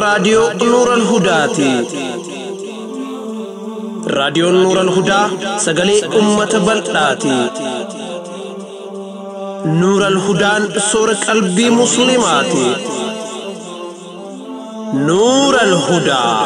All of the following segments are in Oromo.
Raadiyoo Nuural Hudaati. Raadiyoon Nuural Hudaa sagalee uummata bal'aati. Nuural Hudaan soora qalbii Musliimaati. Nuural Hudaa.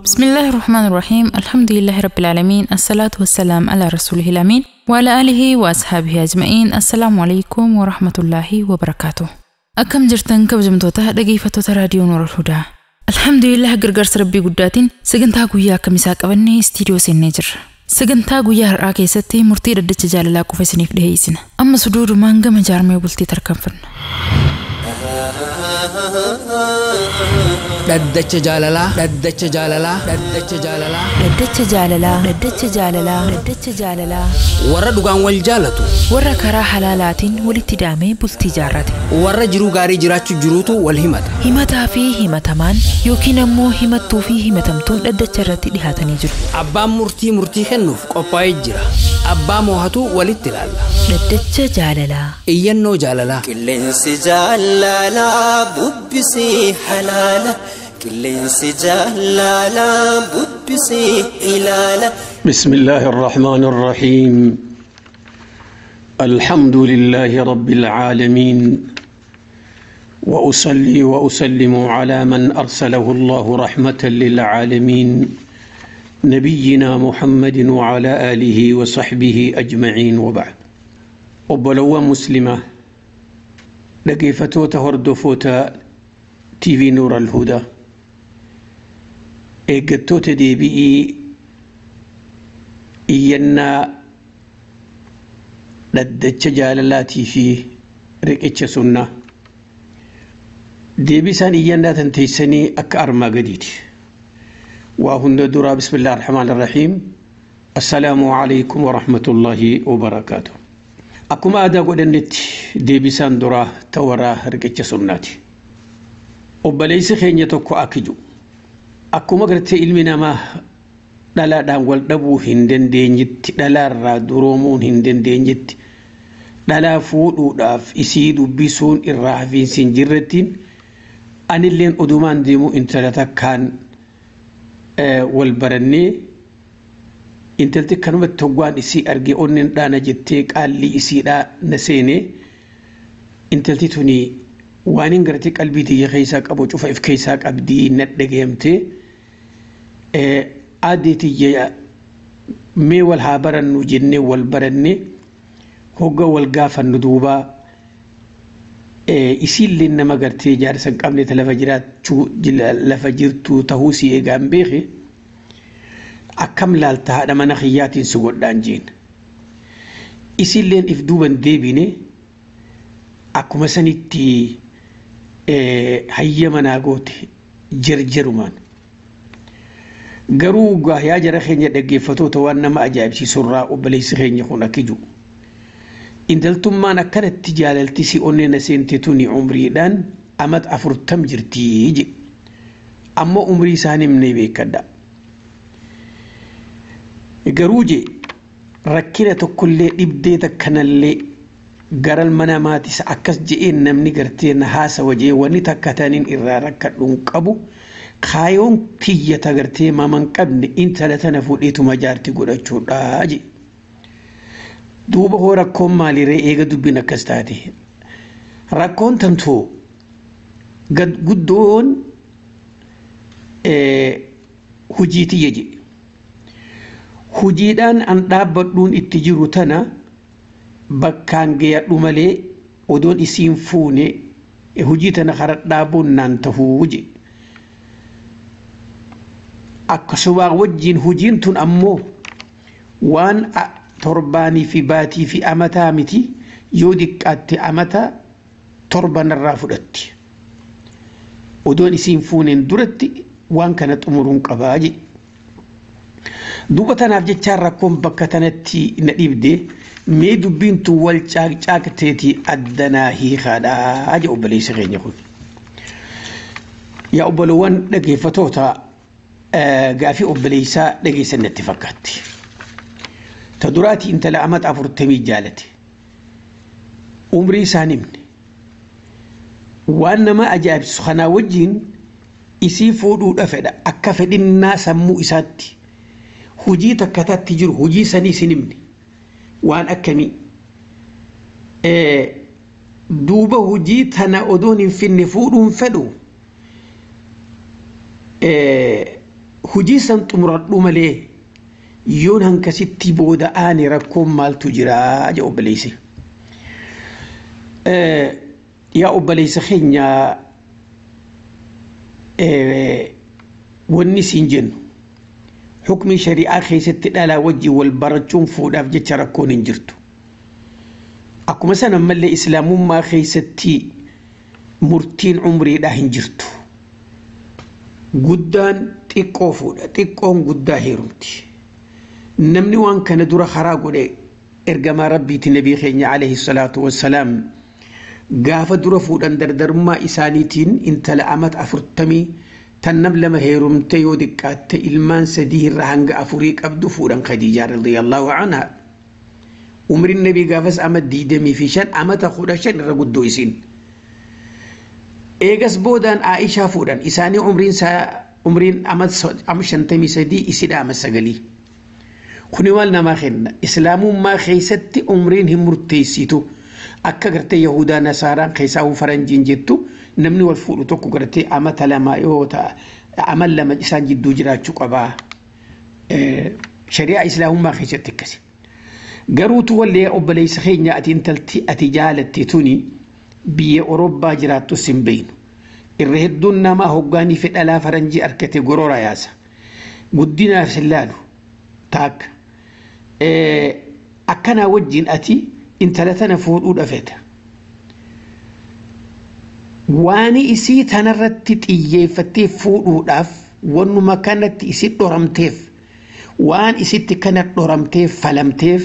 بسم الله الرحمن الرحيم، الحمد لله رب العالمين، الصلاة والسلام على رسوله الأمين وعلى آله وأصحابه أجمعين. السلام عليكم ورحمة الله وبركاته. أكم جرتن كبجمتوتا dhaggeeffattoota raadiyoo Nuural Hudaa. Alhamdulillah, gargaarsa Rabbii guddaatiin sagantaa guyyaa kamisaa qabannee istiidiyoo seennee jirra. Sagantaa guyyaa har'aa keessatti murtii dhaddacha jaalalaa qofa isiniif dhiyeessina. Amma suduudumaan gama jaarmee bultii tarkaanfanna. Dhaddacha jaalalaa, dhaddacha jaalalaa, dhaddacha jaalalaa. Dhaddacha jaalalaa, dhaddacha jaalalaa, dhaddacha jaalalaa. Warra dhugaan wal jaalatu. Warra karaa halaalaatiin walitti daamee bultii jaarrate. Warra jiruu gaarii jiraachuu jiruutu wal himata. Himataa fi himatamaan yookiin ammoo himattuu fi himatamtuun dhaddacha irratti dhihaatanii jiru. Abbaan murtii murtii kennuuf qophaa'ee jira. Abbaa moohatu walitti ilaalla. Dhaddacha jaalalaa. Iyyannoo jaalalaa. Qilleensi jaalalaa bubbisee halaala. Qilleensi jaalalaa bubbisee ilaala. بسم الله الرحمن الرحيم، الحمد لله رب العالمين، وأصلي وأسلم على من أرسله الله رحمة للعالمين، نبينا محمد وعلى آله وصحبه أجمعين، وبعد. Obbolowwan Muslimaa dhaggeeffattoota hordoftoota TV Nuur al-Hudaa, eeggattoota deebi'ii iyyannaa dhaddacha jaalalaatii fi riqicha sunnaa, deebisaan iyyannaa tan teessanii akka armaa gadiiti. Waa hunda duraa, bismillah ar-rahmaan ar-rahiim, assalaamu alaykum wa rahmatullaahi wa barakaatu. Akkuma aadaa godhannetti deebisaan duraa tawaraa riqicha sunnaati. Obboleessi keenya tokko akka jiru, akkuma gartee ilmi namaa dhalaadhaan wal dhabuu hin dandeenyetti, dhalaarraa duroomuun hin dandeenyetti, dhalaa fuudhuudhaaf isii dubbisuun irraa hafiinsi hin jirrettiin, anilleen odumaan deemuu intala takkaan wal barannee, intalti kanumatti hoggaan isii argee onneen dhaana jettee qaallii isiidhaa na seenee, intalti tuni waan hin gartee qalbii tiyya keessaa qabu cufa if keessaa qabdii na dhagayamtee, aadee tiyya mee wal haa barannu jennee wal barannee, hogga wal gaafannu duubaa isiillee nama gartee jaarsa hin qabne ta lafa jiraachuu lafa jirtu tahuu si eegaan beeke, akkam laalta, haadha mana kiyyaatiin si godhaan jeen. Isiilleen if duuban deebine, akkuma sanitti hayya manaa goote jarjarumaan. Garuu yaa jara keenya dhaggeeffatoota, waan nama ajaa'ibsiisurraa obboleessi keenya kun akka jiru, intaltummaan akkanatti jaalalti si onnee na seente tuni umriidhaan amat 40 jirtii je. Ammoo umrii isaan himnee beekadha. Garuu je, rakkina tokkollee dhibdee takkanallee garal mana maatis akkas je'een namni gartee na haasawa jee wanni takka taniin irraa rakkadhuun qabu, kaayoon tiyyata gartee maman qabne intala tana fuudheetuma jaarti godhachuudha je. Duuba hoo rakkoon maaliree eega dubbiin akkas taate? Rakkoon tantoo gad guddoon hujii tiyya je. Hujiidhaan an dhaabbadhuun itti jiru tana bakkaan geeyadhu malee odoon isiin fuune hujii tana kara dhaabuun naan tahuu je. Akkasuma wajjiin hujiin tun ammoo waan torbaanii fi baatii fi amataa miti, yoo diqqaatte amata torbanarraa fudhatti. Odoon isiin fuuneen duratti waan kana xumuruun qabaa je. Duuba tanaaf jechaan rakkoon bakka tanatti na dhibde, mee dubbiin tun wal caaqcaaqteetii addanaa hiikaadhaa je obboleessi keenya kun. Yaa obbolowwan dhaggeeffatoota, gaafii obboleessaa dhageessan natti fakkaatti. Ta duraati intala amata 40 jaalate. Umrii isaan himne. Waan nama ajaa'ibsiisu kanaa wajjin isii fuudhuudha fedha akka fedhinnaa sammuu isaatti. Hujii takka tatti jiru hujii sanii isin himne. Waan akkamii. Duuba hujii tana odoon hin finne fuudhuun fedhu. Hujii san xumuradhu malee yoon hankasitti booda aane rakkoon maaltu jiraa jedhu obboleessi. Yaa obboleessa keenya, wanni siin jennu hukmi shari'aa keessatti dhalaa wajjin wal barachuun fuudhaaf jecha rakkoon hin jirtu. Akkuma sana ammallee islaamummaa keessatti murtiin umriidhaa hin jirtu. Guddaan xiqqoo fuudha, xiqqoon guddaa heerumti. Namni waan kana dura karaa godhe ergamaa rabbiiti, nabii keenya alayhi salaatu wassalaam. Gaafa dura fuudhan dardarummaa isaaniitiin intala amata 40 tan nam lama heerumte, yoo diqqaatte ilmaan 3 irra hanga 4 qabdu fuudhan, Khadiijaa radiyallahu anha. Umriin nabii gaafas ama 25, amata 15 irra guddoo isiin. Eegas boodaan Aishaa fuudhan, isaanii umriin isaa umriin ama 53, isidha ama 9. Kuni maal namaa kenna? Islaamummaa keessatti umriin hin murteessitu. Akka gartee Yahudaa Nasaaraan keessaa faranjiin jettu, namni wal fuudhu tokko gartee amata 2 yoo ta'a amal 2 isaan jidduu jiraachuu qabaa. Shari'aa islaamummaa keessatti akkasi. Garuutu wallee obboleessa keenya, ati intalti ati jaalatte tuni biyya Orobbaa jiraattus hin beeynu. Irra hedduun namaa hoggaanii fi dhalaa faranjii argate gorora yaasa. Guddinaaf sin laalu taakka. Akkanaa wajjin ati intala tana fuudhuu dhafeta. Waan isii tanarratti xiyyeeffattee fuudhuudhaaf, wannuma kanatti isii dhoramteef, waan isitti kana dhoramteef falamteef,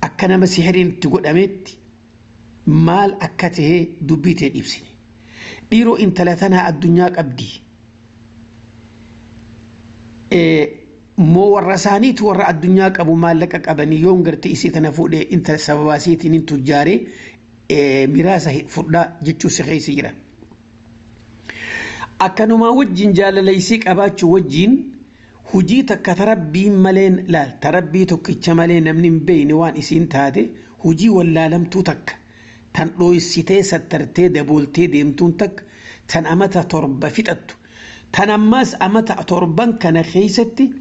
akka nama sihiriin itti godhametti maal akka ta'e dubbii ta'e ibsine. Dhiiroo, intala tanaa addunyaa qabdi. Moo warra isaaniitu warra addunyaa qabu, maallaqa qabanii, yoon gartee isii tana fuudhee intala sababaa isiitiin hin tujjaaree miraasa fudhaa jechuu si keessa jira. Akkanumaa wajjin jaalala isii qabaachuu wajjin hujii takka tarabbiin malee laal, tarabbii tokkicha malee namni hin beekne waan isiin taate, hujii wallaalamtuu takka tan dhooysitee sattartee dabooltee deemtuun takka tan amata 7 fixattu, tan ammaas amata 7n kana keessatti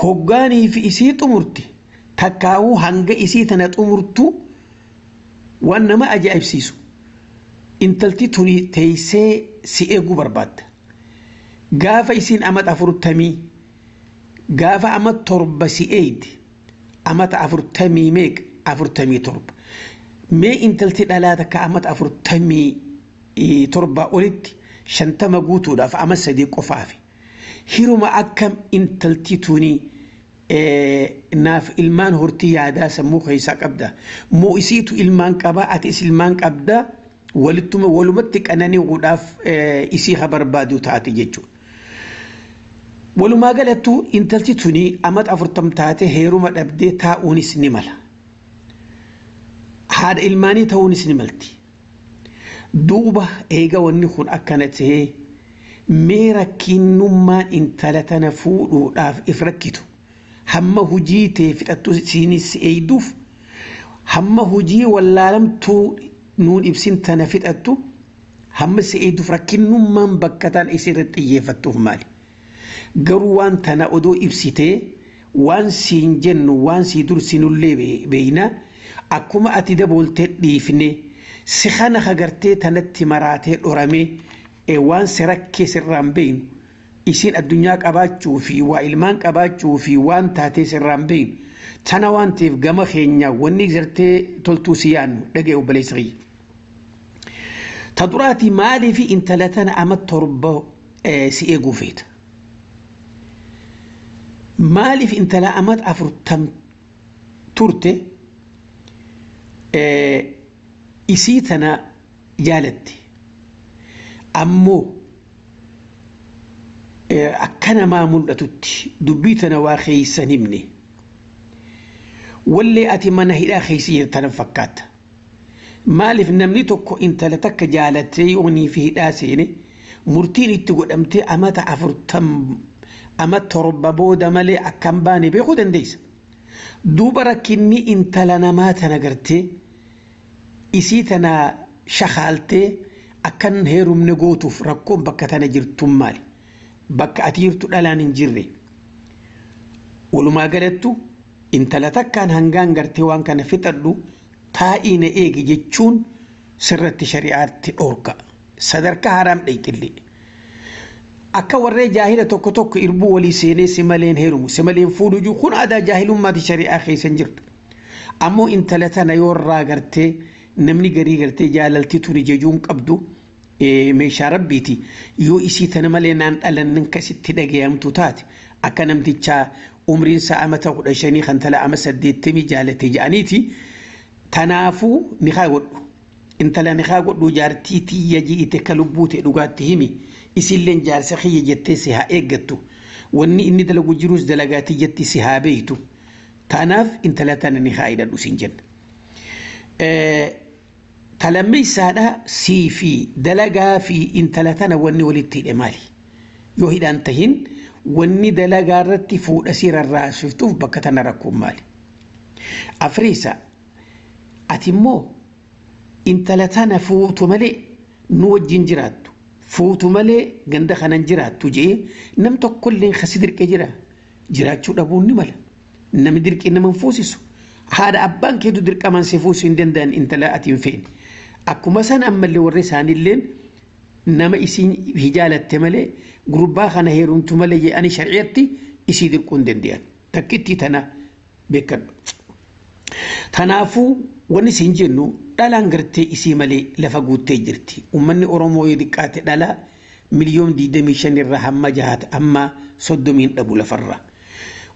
hoggaanii fi isii xumurti takkaa'uu hanga isii tana xumurtu. Waan nama ajaa'ibsiisu, intalti tuni teessee si eeguu barbaadda. Gaafa isiin amata 40, gaafa ama 7 si eeydi, amata 40 meeqa? 47. Mee intalti dhalaa takka amata 47 olitti 50 guutuudhaaf ama 3 qofaafi. Hiruma akkam intalti tuni naaf ilmaan hortii yaadaa sammuu keessaa qabda. Moo isiitu ilmaan qabaa, atis ilmaan qabdaa, walittuma walumatti qanani'uudhaaf isii ha barbaadu taate jechuudha. Walumaa galattuu intalti tuni amata 40 taate heeruma dhabdee taa'uunis ni mala. Haadha ilmaanii ta'uunis ni malti. Duuba eega wanni kun akkana ta'ee, mee rakkinnummaan intala tana fuudhuudhaaf if rakkitu hamma hujii tee fixattu siinis eeyduuf, hamma hujii wallaalamtuu nuun ibsin tana fixattu hamma si eeyduuf, rakkinnummaan bakka tan isirratti xiyyeeffattuuf maali? Garuu waan tana odoo ibsitee waan siin jennu, waan sii dursinullee beeyna, akkuma ati dabooltee dhiifne si kana hagartee tanatti maraatee dhoramee waan si rakkee sirraan beeynu, isiin addunyaa qabaachuu fi waa ilmaan qabaachuu fi waan taatee sirraan beeynu tana waan ta'eef, gama keenya wanni gartee toltuu si yaannu dhagee, obboleessa kiyya. Ta duraati, maaliif intala tana ama 7 si eeguu feeta? Maaliif intala amat 40 turte isii tana jaalatti? Ammoo akka namaa mul'atutti dubbii tana waa keeysan himne. Wallee ati mana hidhaa keessa jirtan fakkaata. Maaliif namni tokko intala takka jaalattee yoonii fi hidhaa seene murtiin itti godhamtee amata 40 ama 7 booda malee akkam baane beekuu dandeessa. Duuba rakkinni intala namaa tana gartee isii tana shakaaltee akkan heerumne gootuuf rakkoon bakka tana jirtu maali? Bakka ati jirtu dhalaan hin jirre. Walumaa galattu intala takkaan hangaan gartee waan kana fixadhu taa'ii na eegi jechuun sirratti shari'aatti dhoorka. Sadarkaa haraam dhayxillee. Akka warree jaahila tokko tokko irbuu walii seenee si maleen heerumu si maleen fuudhu jiru kun aadaa jaahilummaati shari'aa keessa hin jirtu. Ammoo intala tana yoo irraa gartee namni garii gartee jaalalti tuni jejuun qabdu meeshaa rabbiiti yoo isii tana malee naan dhalannin kasitti dhagayamtu taate akka namtichaa umriin isaa amata 15 kan tala ama 80 jaalate jedhaniiti. Tanaafuu ni haa godhu. Intala ni haa godhu jaartii tiyya ji'ite ka lubbuu ta'e dhugaatti himi. Isilleen jaarsa kiyya jettee si haa eeggattu. Wanni inni dalagu jirus dalagaa tiyyatti si haa beeytu. Tanaaf intala tana ni haa hidhadhu siin jenna. Talammeessaadha sii fi dalagaa fi intala tana wanni walitti hidhe maali? Yoo hidhaan tahin wanni dalagaa irratti fuudha si rarraasiftuuf bakka tana rakkoon maali? Afreessa ati immoo intala tana fuutu malee nu wajjin jiraattu fuutu malee ganda kanan jiraattu jee nam tokkollee kasi dirqee jira jiraachuu dhabuun ni mala. Namni dirqee nama hin fuusisu. Haadha abbaan keetu dirqamaan si fuusuu hin danda'an intala ati hin feene. Akkuma san ammallee warri isaaniilleen nama isiin hijaalatte malee gurbaa kana heerumtu malee jedhanii shari'atti isii dirquu hin danda'an. Takkitti tana beekadhu. Tanaafuu wanni isin jennu dhalaan gartee isii malee lafa guuttee jirti. Uummanni Oromoo yoo xiqqaate dhala miliyoon 25 irraa hamma jahaata amma 30 dhabu lafarra.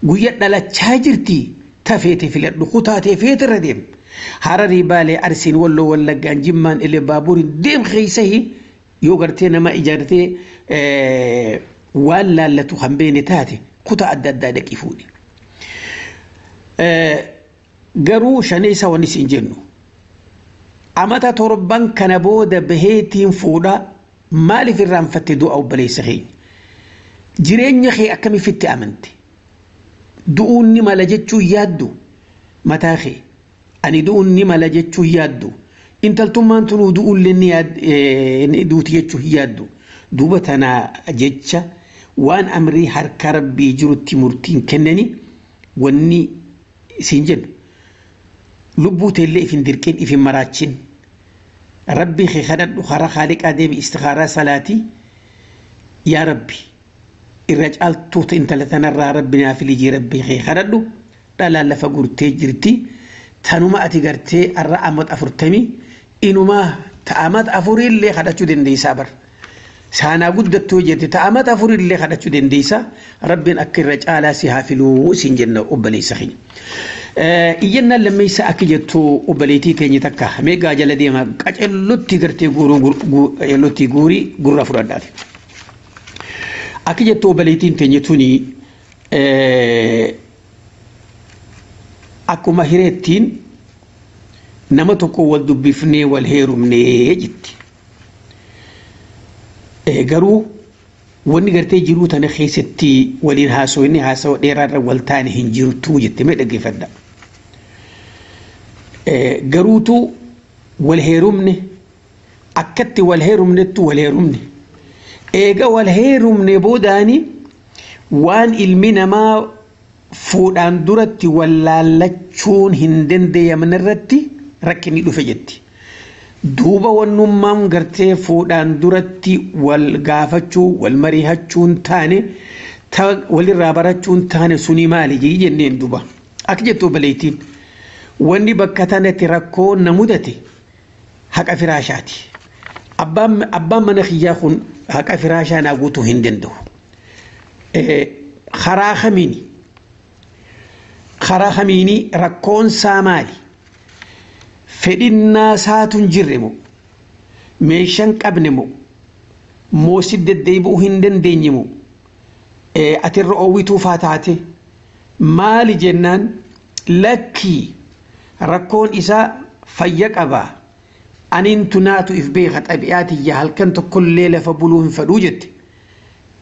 Guyyaa dhalachaa jirti tafeete filadhu kutaatee feete irra deem. Hararii Baalee Arsiin Walloo Wallaggaan Jimmaan Ilee Baaburiin deem keessahi yoo gartee nama ijaartee waan laallatu kan beene taate kutaa adda addaa dhaqii fuudhi. Garuu shanee isa wanni isin jennu amata 7 kana booda baheetiin fuudha maaliif irraanfatte du'a obboleessa keenya? Jireenya kee akkamitti amante? Du'uun ni mala jechuu yaaddu mataa kee ani du'uun ni mala jechuu yaaddu intaltummaan tunuu du'uullee ni duuti jechuu hin yaaddu. Duuba tanaa jecha waan amrii harka rabbii jirutti murtiin kennani wanni isin jennu lubbuu teellee ifin dirqin ifin maraachin rabbii kee kadhadhu karaa haaliqaa deemi istikhaaraa salaatii yaa rabbi irra caaltuuta intala tanarraa rabbi naaf lijii rabbii kee kadhadhu dhalaan lafa gurtee jirti tanuma ati gartee arra amata 40 inumaa ta'amata 4 illee kadhachuu dandeessaa bar saanaa guddattoo jette ta'amata 4 illee kadhachuu dandeessaa rabbiin akka irra caalaa si haa filuu isin jenna obboleessa keenya. Iyyannaan lammeessa akka jettu obboleettii teenya takka meegaa jala deema qacellutti gartee guuruu guurii gurra fudhadhaati. Akka jettu obboleettiin teenya tuni akkuma hireettiin nama tokko wal dubbifnee wal heerumnee jetti. Garuu wanni gartee jiruu tana keessatti waliin haasofni haasawaa dheeraarra wal taane hin jirtu jette mee dhaggeeffadha. Garuutu wal heerumne akkatti wal heerumnettu wal heerumne. Eega wal heerumne boodaani waan ilmi namaa fuudhaan duratti wal laallachuun hin danda'amne irratti rakkinni dhufe jetti. Duuba wannummaan gartee fuudhaan duratti wal gaafachuu wal mariihachuun taane walirraa barachuun taane suni maali jenneen duuba. Akka jettu obboleettiin wanni bakka tanatti rakkoo na mudate haqa firaashaati. Abbaan mana kiyyaa kun haqa firaashaa naa guutuu hin danda'u. Karaa kamiini? Karaa kamiini rakkoon isaa maali? Fedhinnaa isaatu hin jirre moo? Meeshaan qabne moo? Moosi deddeebi'uu hin dandeenye moo? Atirra oowwituu faa taate maali jennaan Lakkii rakkoon isaa fayya qabaa. Aniin tunaatu if beeka xabi'aatiyya halkan tokkollee lafa buluu hin fedhuu jette.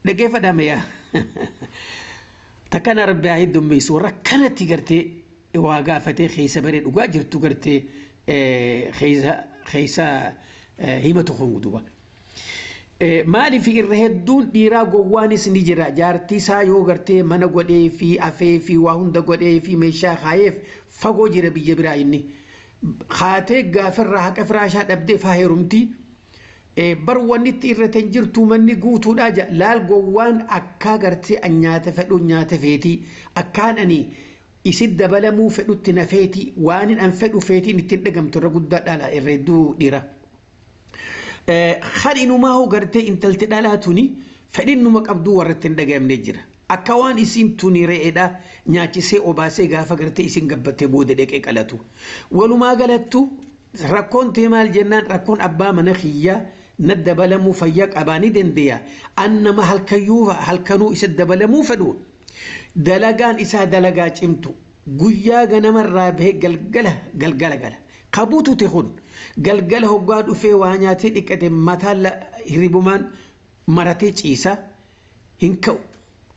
Dhaggeeffadhame yaa. Takkana rabbi haa heddummeessu warra kanatti gartee waa gaafatee keessa baree dhugaa jirtu gartee keessa himatu kun duuba. Maaliif irra hedduun dhiiraa gowwaanis ni jira jaartii isaa yoo gartee mana godhee fi afee fi waa hunda godhee fi meeshaa kaayeef fagoo jira biyya biraa inni. Haatee gaafarraa haqa firaashaa dhabdee faa heerumti. Bar wanni itti irra tan jirtu manni guutuudhaa jira. Laal gowwaan akkaa gartee an nyaata fedhu nyaata feetii akkaan ani isin dabalamuu fedhutti na feetii waan an fedhu feetiin ittiin dhagamtu irra guddaa dhala irra hedduu dhiira. Kan inumaa hoo gartee intalti dhalaa tuni fedhin numa qabduu warra ittiin dhagamne jira. Akka waan isin tuni re'eedha nyaachisee obaasee gaafa gartee isin gabbattee booda dheqee qalatu. Walumaa galattu rakkoon tee maal jennaan rakkoon abbaa mana kiyyaa na dabalamuu fayyaa qabaa ni dandeeya. An nama halkayyuu halkanuu isa dabalamuu fedhu. Dalagaan isaa dalagaa cimtu guyyaa ganamarraa bahee galgala galgala gala. Qabuutu ta'e kun galgala hoggaa dhufee waa nyaatee dhiqate mataa hirribumaan maratee ciisa hin ka'u.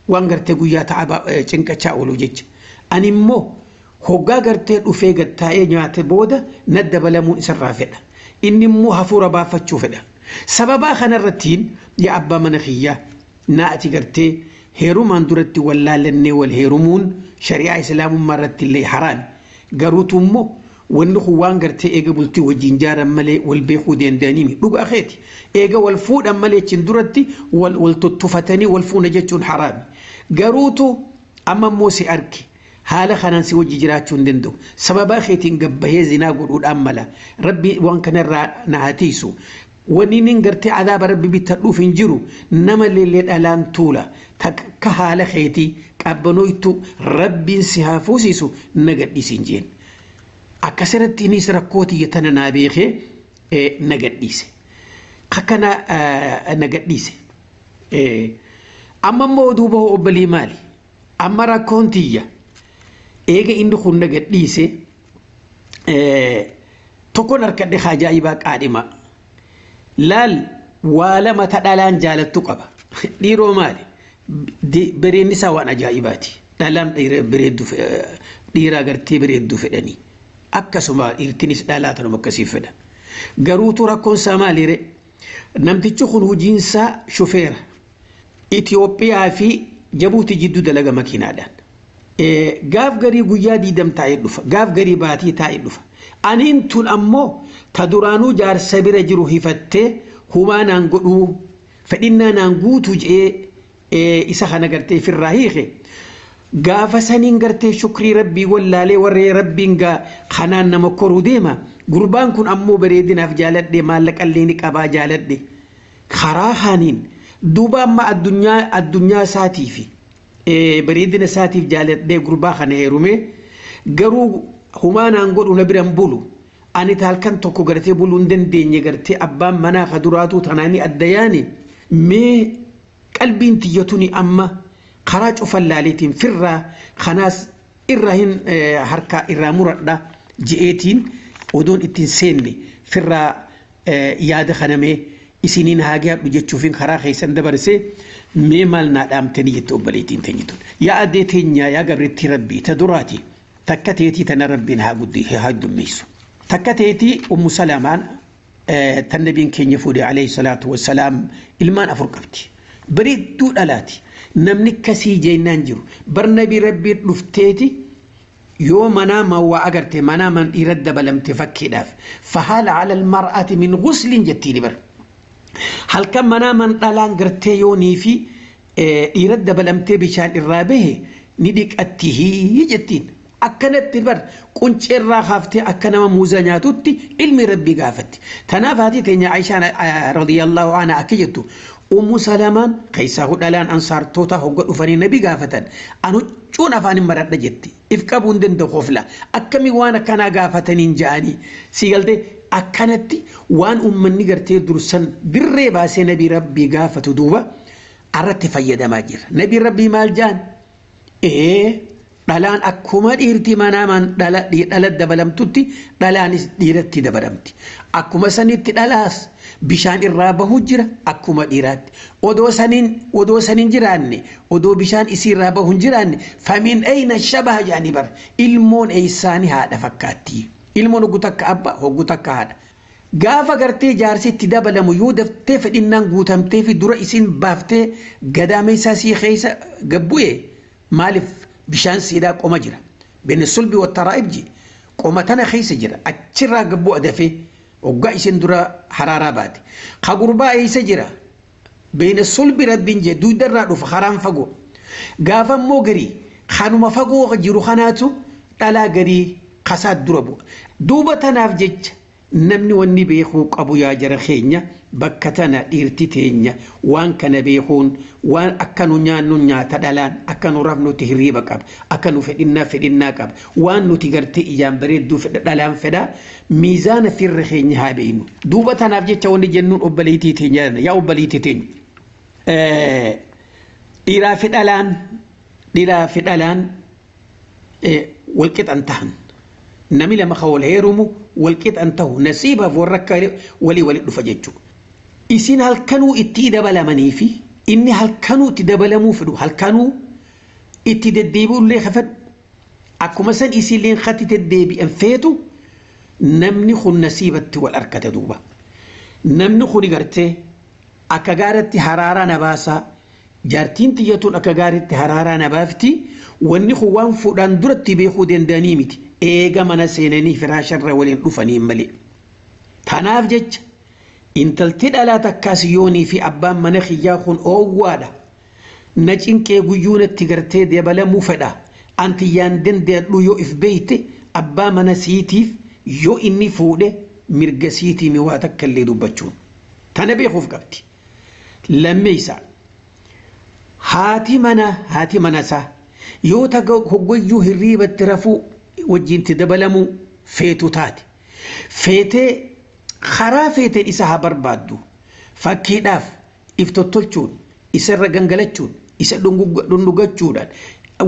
Waan gartee guyyaa ta'a cinqachaa oolu jecha. Ani immoo hoggaa gartee dhufee gattaa'ee nyaate booda na dabalamuun isarraa fedha. Inni immoo hafuura baafachuu fedha. Sababaa kanarrattiin yaa abbaa mana kiyyaa naa ati gartee heerumaan duratti wallaalannee wal heerumuun shari'aa islaamummaa irratti illee haraami. Garuutu immoo wanni kun waan gartee eega bultii wajjin jaaran malee wal beekuu danda'aniimi dhugaa keeti. Eega wal fuudhan malee achiin duratti wal tuttufatanii wal fuuna jechuun haraami. Garuutu amma immoo si arge haala kanaan si wajji jiraachuu hin danda'u. Sababaa keetiin gabbahee zinaa godhuudhaan mala. Rabbi waan kanarraa na hatiisu. Wanni inni gartee adaaba rabbi bitadhuuf hin jiru nama leellee dhalaan tuula takka haala keetii qabbanooytu rabbiin si haa fuusisu na gadhiisi hin jeen. Akkasirratti innis rakkoo tiyya tana naa beekee na gadhiise. Akkana na gadhiise. Amma immoo duuba obbolii maali? Amma rakkoon tiyya eega inni kun na gadhiise tokkoon harkadhe ajaa'ibaa qaadhima. Laal waa lama ta dhalaan jaalattu qaba. Dhiiroo maali? Bireenni isaa waan ajaa'ibaati. Dhalaan dhiiraa gartee bareedduu fedhanii. Akkasuma dhiirtinis dhalaa tanuma akkasii fedha. Garuutu rakkoon isaa maali ree? Namtichi kun hojiinsaa shufeera. Itoophiyaa fi Jabuuti jidduu dalaga makiinaadhaan. Gaaf garii guyyaa 20 taa'ee dhufa. Gaaf garii baatii taa'ee dhufa. Aniin tun ammoo ta duraanuu jaarsa bira jiru hifattee humaa naan godhuu fedhinnaa naan guutuu je'ee isa kana gartee firraa hiike. Gaafa saniin gartee shukrii rabbii wallaalee warree rabbiin kanaan nama koruu deema. Gurbaan kun ammoo bareedinaaf jaaladhe maallaqallee ni qabaa jaaladhe. Karaa haaniin duuba amma addunyaa isaatii fi bareedina isaatiif jaaladhee gurbaa kana heerume garuu humaa naan godhu na biran bulu. Ani halkan tokko gartee buluu hin dandeenye gartee abbaan manaa ka duraatu tanaanii adda yaane mee qalbiin tiyyatuni amma karaa cufan laaleetiin firraa kanaas irraa hin harkaa irraa muradha je'eetiin odoon ittiin seenne firraa yaada kanamee isiniin haa gaadhu jechuufin karaa keessan dabarsee mee maal naa dhaamtanii jette obboleettiin teenyituun. Yaa addee teenyaa yaa gabrittii rabbii ta duraati takka teetii tana rabbiin haa guddii haa dummeessu. Takka teetii Ummu Salamaan tan nabiin keenya fuudhe alayhi salaatu wassalaam ilmaan 4 qabdi. Bareedduu dhalaati. Namni kasii jennaan jiru. Bar nabii rabbii dhufteeti yoo manaa mawaa agarte manaa man dhiira dabalamte fakkiidhaaf. Fahaala ala almar'ati min ghuslin jettiin bar. Halkan manaa man dhalaan gartee yoonii fi dhiira dabalamtee bishaan irraa bahe ni dhiqatti jettiin. Akkanatti bar qunceerraa haaftee akka nama muuza nyaatutti ilmi rabbii gaafatti. Tanaaf haati teenya Aishaan radiyallahu anha akka jettu Ummu Salamaan keessaa dhalaan ansaartoota hogga dhufanii nabi gaafatan an huccuun afaan hin maradha jetti. If qabuu hin danda'u hofla. Akkamii waan akkanaa gaafataniin ja'anii si galtee akkanatti waan uummanni gartee dursan dirree baasee nabi rabbii gaafatu duuba irratti fayyadamaa jira. Nabi rabbii maal ja'an? Ee Dhalaan akkuma dhiirti manaamaan dhala dabalamtutti dhalaanis dhiiratti dabalamti. Akkuma sanitti dhalaas bishaan irraa bahu jira akkuma dhiiraatti. Odoo saniin jiraanne odoo bishaan isii irraa bahu hin jiraanne famiin eyna shabaha jedhanii bara ilmoon eessaanii haadha fakkaatti. Ilmoon hoggu takka abbaa hoggu takka haadha. Gaafa gartee jaarsi itti dabalamu yoo daftee fedhinnaan guutamtee fi dura isin baaftee gadaameessaa sii keessa gabbu'e maaliif bishaan siidhaa qoma jira. Binni sulbi wattaraa'ib ji qoma tana keessa jira achirraa gabbu'a dafee hoggaa isin dura haraaraa baate. Ka gurbaa eessa jira beena sulbi rabbiin jee duudarraa dhufa haraan fagoo. Gaafa immoo garii kanuma fagoo jiru kanaatu dhalaa garii kasaat dura bu'a. Duuba tanaaf jecha namni wanni beekuu qabu yaa jara keenya bakka tana dhiirti teenya waan kana beekuun waan akka nu nyaannu nyaata dhalaan akka nu rafnuti hirriiba qaba akka nu fedhinnaa fedhinnaa qaba waan nuti gartee ijaan bareedduu fedha dhalaan fedhaa miizaana firra keenya haa beeknu. Duuba tanaaf jecha wanni jennuun obboleettii teenya yaa obboleettii teenya. Dhiiraa fi dhalaan dhiiraa fi dhalaan wal qixan tahan. Namni lama kan wal heerumu wal qixan tahu nasiibaaf warra akka walii walii dhufa jechuudha. Isin halkanuu itti dabalamanii fi inni halkanuu itti dabalamuu fedhu halkanuu itti deddeebi'ullee fedhu akkuma san isinleen katti deddeebi'an feetu namni kun nasiibatti wal argate duuba. Namni kun gartee akka gaaratti haraaraa na baasaa jaartiin tiyyatuun akka gaariitti haraaraa na baafti wanni kun waan fuudhaan duratti beekuu danda'anii miti. Eega mana seenanii firaasharra waliin dhufanii malee. Tanaaf jecha intalti dhalaa takkaas yoonii fi abbaan mana kiyyaa kun oowwaadha. Na cinqee guyyuu natti gartee dabalamuu fedha. Anti yaan danda'adhu yoo if beeyte abbaa mana siitiif yoo inni fuudhe mirga siitii mi waa takka illee dubbachuun. Tana beekuuf qabdi. Lammeessa haati mana haati manasaa yoo taga hoggoyyuu hirriibatti rafuu wajjinti dabalamuu feetu taate. Feetee karaa feeteen isa haa barbaaddu. Fakkiidhaaf if tottolchuun, isarra gangalachuun, isa dhungugachuudhaan,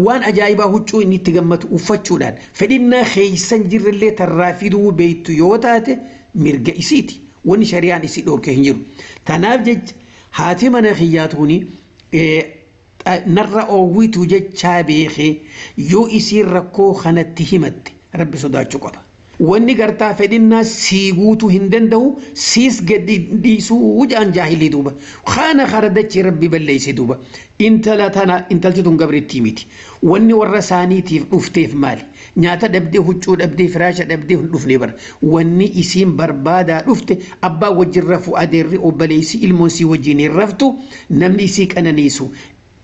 waan ajaa'ibaa huccuu inni itti gammadu uffachuudhaan fedhinnaa keeysan jirrellee tarraa fiduu beektu yoo taate mirga isiiti. Wanni shari'aan isii dhorke hin jiru. Tanaaf jecha haati mana kiyyaatuuni narra oowwitu jechaa beekee yoo isiin rakkoo kanatti himatte rabbi sodaachuu qaba. Wanni gartaa fedhinnaa sii guutuu hin danda'u siis gadi dhiisuu jaan jaahilii duuba. Kana karadachi rabbi balleeyse duuba. Intala tana intalti tun gabrittii miti. Wanni warra isaaniitiif dhufteef maali? Nyaata dhabdee huccuu dhabdee firaasha dhabdee hin dhufne bara. Wanni isiin barbaadaa dhufte abbaa wajjin rafu adeerri obboleessi ilmoon sii wajjin hin raftu namni isii qananiisu.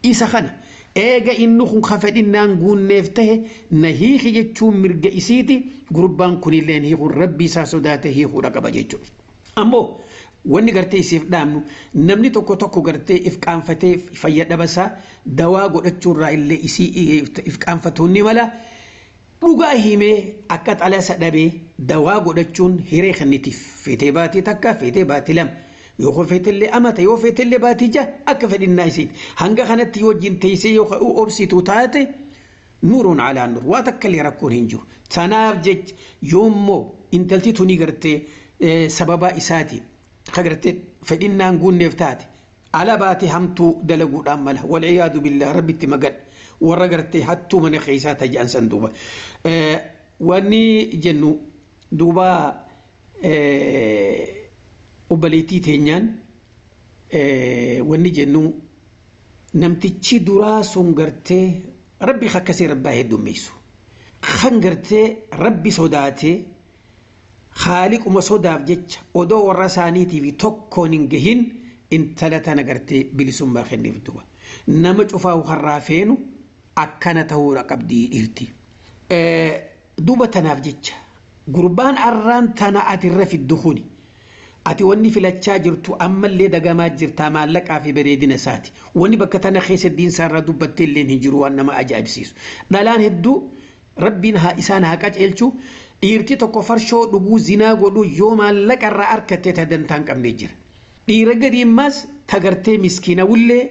Isa kana eega inni kun ka fedhinnaan guunneef tahe na hiiki jechuun mirga isiiti gurbaan kunilleen hiikuun rabbi isaa sodaate hiikuudha qaba jechuudha. Ammoo wanni gartee isiif dhaamnu namni tokko tokko gartee if qaanfatee fayyadhaba isaa dawaa godhachuurraa illee isii if qaanfatuun ni mala. Dhugaa himee akka xalasa dhabee dawaa godhachuun hiree kennitiif feetee baatii takka feetee baatii lama. Yoo feetellee amata yoo feetellee baatii ja'a akka fedhinnaa isiiti. Hanga kanatti yoo wajjin teessee yoo obsitu taate nuuruun alaa nuur waa takka illee rakkoon hin jiru. Tanaaf jecha yoommoo intalti tuni gartee sababa isaatiin ka gartee fedhinnaan guunneef taate ala baate hamtuu dalaguudhaan mala walciyaadu billaa rabbitti magan warra gartee hattuu mana keessaa tajaan san duuba. Wanni jennu duuba obboleettii teenyaan wanni jennu namtichi duraa sun gartee rabbi akkasii rabbaa heddummeessu. Kan gartee rabbi sodaatee haaliquma sodaaf jecha odoo warra isaaniitiif tokkoon hin gahin intala tana gartee bilisummaa kenneef duuba. Nama cufaa harraa feenu akkana ta'uudha qabdii dhiirti. Duuba tanaaf jecha gurbaan arraan tana atirra fiddu kuni. Ati wanni filachaa jirtu ammallee dagamaa jirtaa maallaqaa fi bareedina isaati. Wanni bakka tana keessa diinsaarraa dubbattee illee hin jiru waan nama ajaa'ibsiisu. Dhalaan hedduu rabbiin haa isaan haa qaceelchu dhiirti tokko farshoo dhuguu zinaa godhuu yoo maallaqa irraa argatte ta dantaa hin qabne jira. Dhiira gadi immaas tagartee miskiina wullee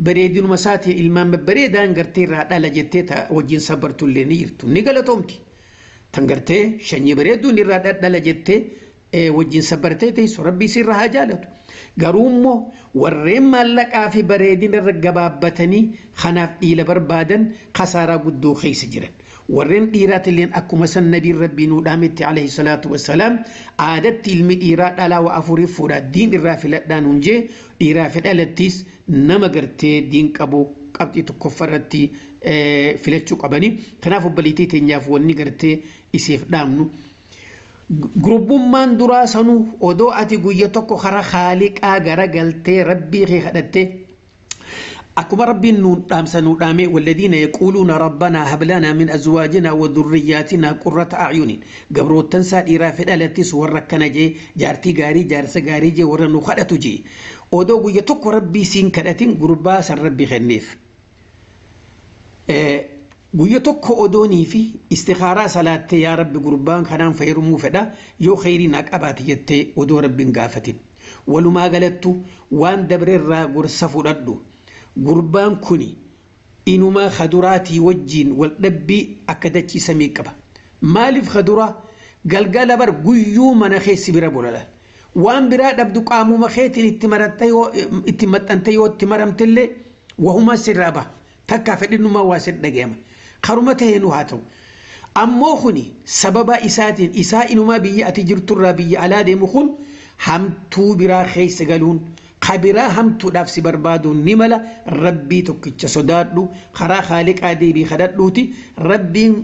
Bareedinuma isaatiin ilmaan babbareedaan gartee irraa dhala jettee wajjin sabartullee ni jirtu ni galatoomti. Tan gartee shanyii bareedduun irraa dhala jettee wajjin sabartee teessu rabbii sirra haa jaalatu. Garuu immoo warreen maallaqaa fi bareedina irra gabaabbatanii kanaaf dhiila barbaadan kasaaraa guddoo keessa jiran. Warreen dhiiraatilleen akkuma san nabiin rabbii nuu dhaametti alayhi salaatu wassalaam aadatti ilmi dhiiraa dhalaa wa afurii fuudhaa diin irraa filadhaa nuun jee dhiiraa fi dhalattis nama gartee diin qabu qabxii tokkoffaa irratti filachuu qabanii. Kanaaf obboleettii teenyaaf wanni gartee isiif dhaamnu. Gurbummaan duraa sanuu odoo ati guyya tokko karaa haaliqaa garagaltee rabbii kee kadhattee akkuma rabbiin nuun dhaamsa nuu dhaame walladhiina yaquuluuna rabbanaa hablanaa min azwaajinaa wa dhurriyyaatinaa qurrata a'yunin gabroottan isaa dhiiraa fi dhalattis warra akkana jee jaartii gaarii jaarsa gaarii jee warra nu kadhatu jee odoo guyya tokko rabbii siin kadhatin gurbaa san rabbi kenneef. Guyya tokko odoonii fi istikaaraa salaattee yaa rabbi gurbaan kanaan fayyadamuu fedha yoo kheyrii naa qabaate jettee odoo rabbiin gaafatin. Walumaa galattu waan dabreerraa gorsa fudhadhu. Gurbaan kuni inumaa kaduraatii wajjiin wal dhabbii akka dachiisamii qaba. Maaliif kaduraa galgala bar guyyuu mana keessi bira bolala. Waan biraa dhabdu qaamuma keetiin itti marattee yoo itti maxxantee yoo itti maramtellee wahuma sirraa baha. Takkaa fedhinumaa waa sirri dhagayama. Karuma ta'eenuu haa ta'u. Ammoo kuni sababa isaatiin isaa inumaa biyya ati jirturraa biyya alaa deemu kun hamtuu biraa keessa galuun kabiraa hamtuudhaaf si barbaaduun ni mala rabbii tokkicha sodaadhu karaa haaliqaa deebii kadhadhuuti rabbiin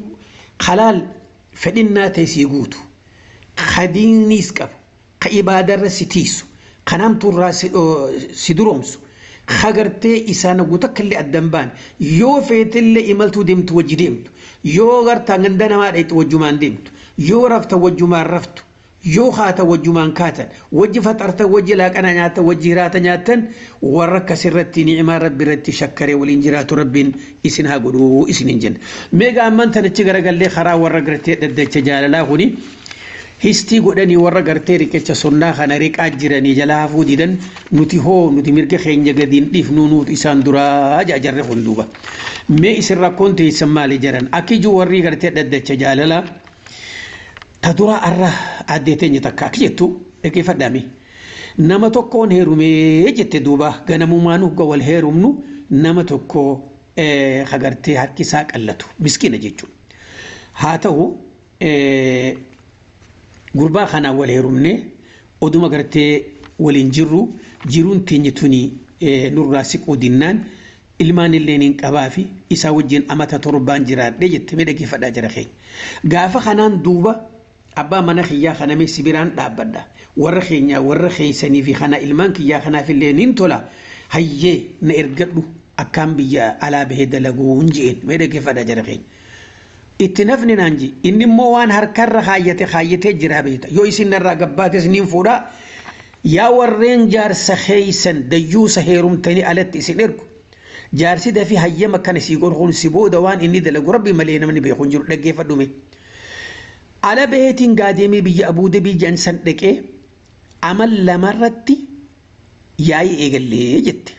halaal fedhinnaa ta'e sii guutu. Kadiiniis qabu. Ka ibaadarra si tiisu. Kan hamtuurraa si duroomsu. Hagartee isaan guutuu illee addan baan yoo feetillee imaltuu deemtu wajji deemtu yoo gartaa ganda namaa dheetu wajjumaan deemtu yoo rafta wajjumaan raftu yoo haata wajjumaan kaatan wajji faxarta wajji laaqana nyaatan wajji hiraata nyaatan warra akkasirratti ni'imaa rabbi irratti shakkaree waliin jiraatu rabbiin isin haa godhuu isin hin jenna. Meegaa ammaan tanachi garagallee karaa warra gartee dhaddacha jaalalaa kuni histii godhanii warra gartee riqicha sunnaa kana riqaa jiranii jala hafuu didan nuti hoo nuti mirga keenya gadiin dhiifnu nuti isaan duraa jajarre hunduuba. Mee isin rakkoon teessan maali jedhan akki ijuu warri gartee dhaddacha jaalalaa ta dura arra addee teenya takka akki jettu dhaggeeffadhaame. Nama tokkoon heerumee jette duuba ganamumaan hogga wal heerumnu nama tokko hagartee harki isaa qallatu miskiina jechuudha. Haa ta'u gurbaa kanaan wal heerumne oduma gartee waliin jirru jiruun teenya tuni nurraa siquu dinnaan ilmaan illee niin qabaa fi isaa wajjin amata torbaan jiraadhe jette mee dhaggeeffadhaa jira keenya. Gaafa kanaan duuba abbaa mana kiyyaa kana mee sibiraan dhaabbadha. Warra keenyaa warra keeysanii fi kana ilmaan kiyyaa kanaaf illee niin tola hayyee na ergadhu akkaan biyya alaa bahee dalaguu hin je'een mee dhaggeeffadhaa jira keenya. Itti nafni naan ji inni immoo waan harkarra kaayyate kaayyatee jira beekta yoo isin narraa gabbaates niin fuudhaa yaa warreen jaarsa keeysan dayyuusa heerumtanii alatti isin ergu jaarsi dafii hayyama kana sii godhuun si booda waan inni dalagu rabbi malee namni beeku hin jiru dhaggeeffadhume. Ala baheetiin gaadeemee biyya Abuudabii jedhan san dhaqee amal lamarratti yaa'ii eegallee jette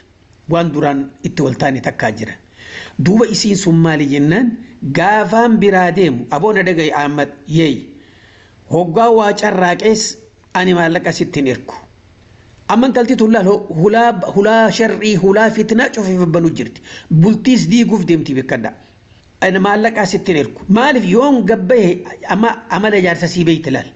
waan duraan itti wal taane takkaa jira. Duuba isiin sun maali jennaan gaafaan biraa deemu aboona dhagaye Ahmad yeey hoggaa waa carraaqees ani maallaqa sitti hin ergu. Amma intalti tun laal hulaa sharrii hulaa fitnaa cufee banuu jirti. Bultiis diiguuf deemti beekadha. Ani maallaqa sitti hin ergu. Maaliif yoon gabbaye amala jaarsa sii beekti laal.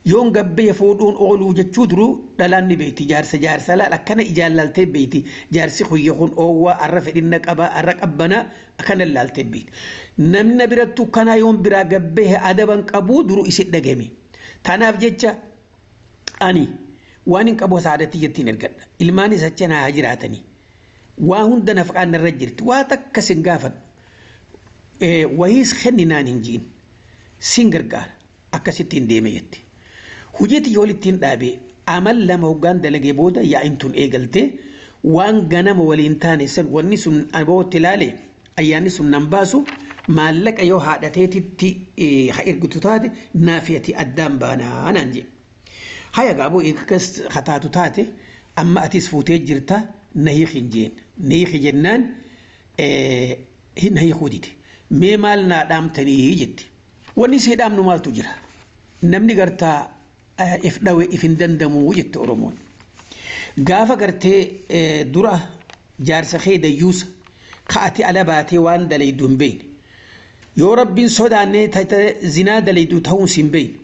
Yoon gabbaye fuudhuun ooluu jechuu duruu dhalaan ni beekti jaarsa jaarsa laal akkana ijaan laaltee beekti jaarsi kuyya kun oowwaa arra fedhinna qabaa arra qabbanaa akkana laaltee beekti. Namni birattu kanaa yoon biraa gabbaye adaban qabuu duruu isin dhagame. Tanaaf jecha ani waan hin qabu saadatti jettiin ergadha. Ilmaanis achi naa jiraatanii. Waa hunda nafaqaan narra jirti. Waa takka sin gaafadhu. Wayiis kenninaan hin jiin. Sin gargaara. Akkasittiin deeme jetti. Hojiitti yoo ittiin dhaabee amal lama hoggaan dalagee booda yaa'in tun eegaltee waan ganama waliin taane san wanni sun abootti ilaale ayyaanni sun nan baasu maallaqa yoo haadhateetitti ha ergitu taate naafiyati addaan baanaa naan jedhe. Haya gaaboo akkas hataatu taate amma atis fuutee jirta na hiiki hin jeen. Na hiiki jennaan na hiikuu dide. Mee maal naa dhaamtanii jetti. Wanni isii dhaamnu maaltu jira? Namni gartaa if dhawe if hin dandamuu jette Oromoon. Gaafa gartee dura jaarsa kee dayyuusa ka'ati ala baatee waan dalaydu hin beekne. Yoo rabbiin sodaannee zinaa dalaydu ta'uun si hin beekne.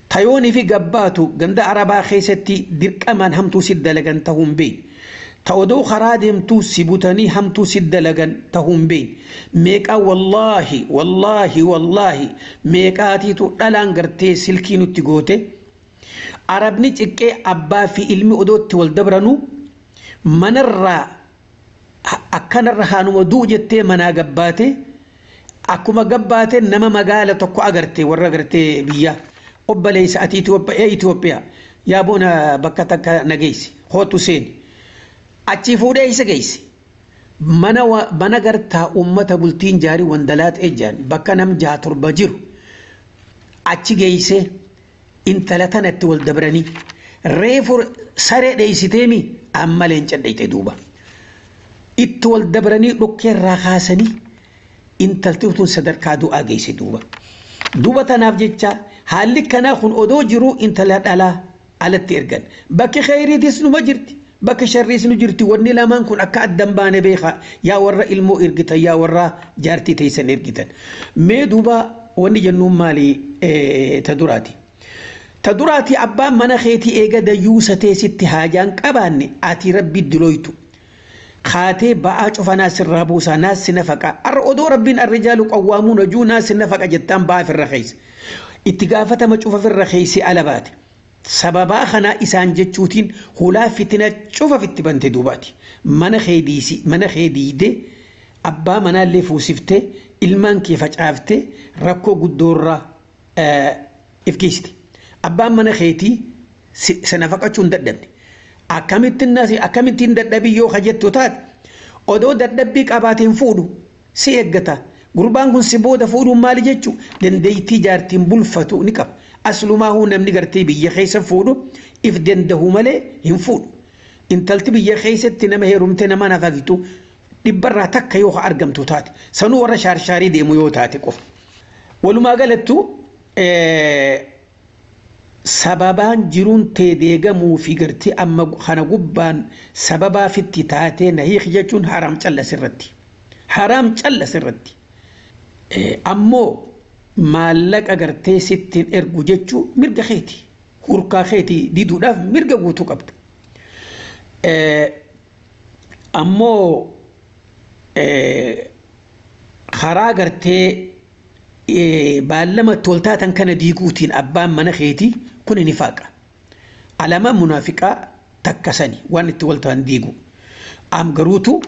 Tayoonii fi gabbaatu ganda arabaa keessatti dirqamaan hamtuu si dalagan ta'uu hin beekne. Ta odoo karaa deemtuu si butanii hamtuu si dalagan ta'uu hin beekne. Meeqaa wallaahi wallaahi wallaahi meeqaatiitu dhalaan gartee silkii nutti goote. Arabni ciqqee abbaa fi ilmi odootti wal dabranuu manarraa akkanarra haanuma du'u jettee manaa gabbaate akkuma gabbaate nama magaala tokko agarte warra agartee biyyaa. Obboleessa ati Itoophiyaa yaa boona bakka takka na geessi hootu seeni achi fuudhee isa geessi mana gartaa uummata bultiin jaarii wandalaa ta'e jaan bakka nam 6-7 jiru achi geesse intala tanatti wal dabranii reefu saree dheessiteemi amma leenca dheeyte duuba itti wal dabranii dhukkeerraa kaasanii intalti tun sadarkaa du'aa geesse duuba. Duuba tanaaf jecha haalli kanaa kun odoo jiru intala dhalaa alatti ergan. Bakki khayriitis numa jirti. Bakki sharriis nu jirti. Wanni lamaan kun akka addan baane beekaa. Yaa warra ilmoo ergitan yaa warra jaartii teessan ergitan. Mee duuba wanni jennuun maali ta duraati? Ta duraati abbaan mana keetii eega dayyuusa teessitti haajaan qabaanne ati rabbi dilooytu. Kaatee ba'aa cufanaa sirraa buusaa naas si nafaqa. Arra odoo rabbiin arrijaalu qawwaamuun hojuu naas si nafaqa jettaan ba'aa firra keessa. Itti gaafatama cufa firra keessi ala baate. Sababaa kanaa isaan jechuutiin hulaa fitina cufa fitti bante duubaati. Mana kee diisi mana kee diidee abbaa manaallee fuusiftee ilmaan kee facaaftee rakkoo guddoorraa if geessite. Abbaan mana keetii si nafaqachuu hin dadhabne. Akkamittiin dadhabii yoo kajettu taate odoo dadhabbii qabaateen fuudhu si eeggata. Gurbaan kun si booda fuudhuun maali jechuu dandeettii jaartiin bulfatu ni qaba. Aslumaahuu namni gartee biyya keessa fuudhu if dandahu malee hin fuudhu. Intalti biyya keessatti nama heerumte nama nafaqitu dhibbarraa takka yoo argamtu taate sanuu warra shaarshaarii deemu yoo taate qofa. Walumaa galattu sababaan jiruun tee deegamuu fi gartee amma kana gubbaan sababaa fitti taatee na hiiki jechuun haraam calla sirratti. Haraam calla sirratti. Ammoo maallaqa gartee sittiin ergu jechuu mirga keeti. Hurkaa keeti diduudhaaf mirga guutuu qabda. Ammoo karaa gartee baallama toltaatan kana diiguutiin abbaan mana keetii kun ni faaqa. Alamaan munaafiqaa takka sani waan itti waltaan diigu. Am garuutu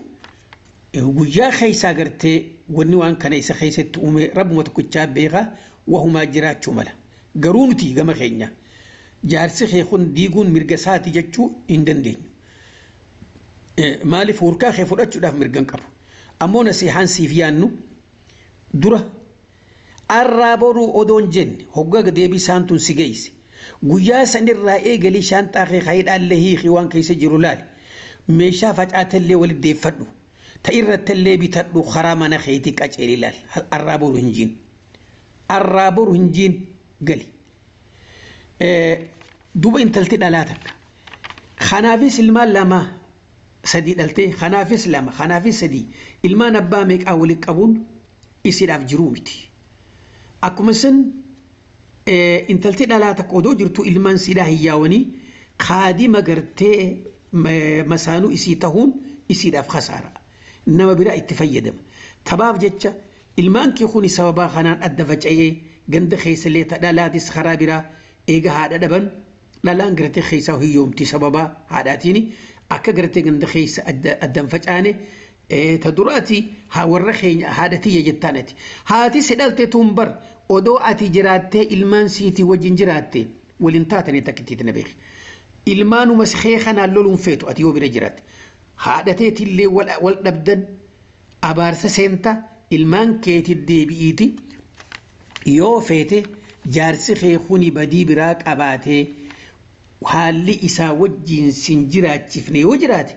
guyyaa keessaa gartee wanni waan kana isa keessatti uume rabbuma tokkichaa beekaa wahumaa jiraachuu mala. Garuu nuti gama keenya jaarsi kee kun diiguun mirga isaati jechuu hin dandeenyu. Maaliif hurkaa kee fudhachuudhaaf mirga hin qabu. Ammoo nasihaan siif yaannu dura arraa boruu odoon jenne hoggaa deebii isaan tun si geesse. Guyyaa sanirraa eegalii shaanxaa kee kaayidhaallee hiikii waan keessa jiru laali. Meeshaa facaatellee walitti deeffadhu. Ta irrattillee bitadhu karaa mana keetii qaceeli laali. Arraa boruu hin jiin. Arraa boruu hin jiin gali. Duuba intalti dhalaa takka. Kanaafis ilmaan 2 3 dhaltee kanaafis 2 kanaafis 3 ilmaan abbaa meeqaa walitti qabuun isiidhaaf jiruu miti. Akkuma isin intalti dhalaa takka odoo jirtu ilmaan siidhaa hiyyaawanii kaadima gartee masaanuu isii tahuun isiidhaaf khasaara. Nama biraa itti fayyadama. Tabaaf jecha ilmaan kee kun sababaa kanaan adda faca'ee ganda keessallee ta dhalaatis karaa biraa eega haadha dhaban dhalaan gartee keessaa hiyyoomti sababaa haadhaatiin akka gartee ganda keessa addan facaane ta duraati warra keenya haadha tiyya jettaan ati. Haati si dhalte tun bar odoo ati jiraattee ilmaan siitii wajjin jiraatte waliin taatanii takkittiitti na beeki. Ilmaanuma kee kanaan loluun feetu ati yoo bira jiraatte. Haadha teetillee wal dhabdan abaarsa seenta ilmaan keetii deebi'iiti yoo feete jaarsi kee kuni badii biraa qabaatee haalli isaa wajjin sin jiraachifne yoo jiraate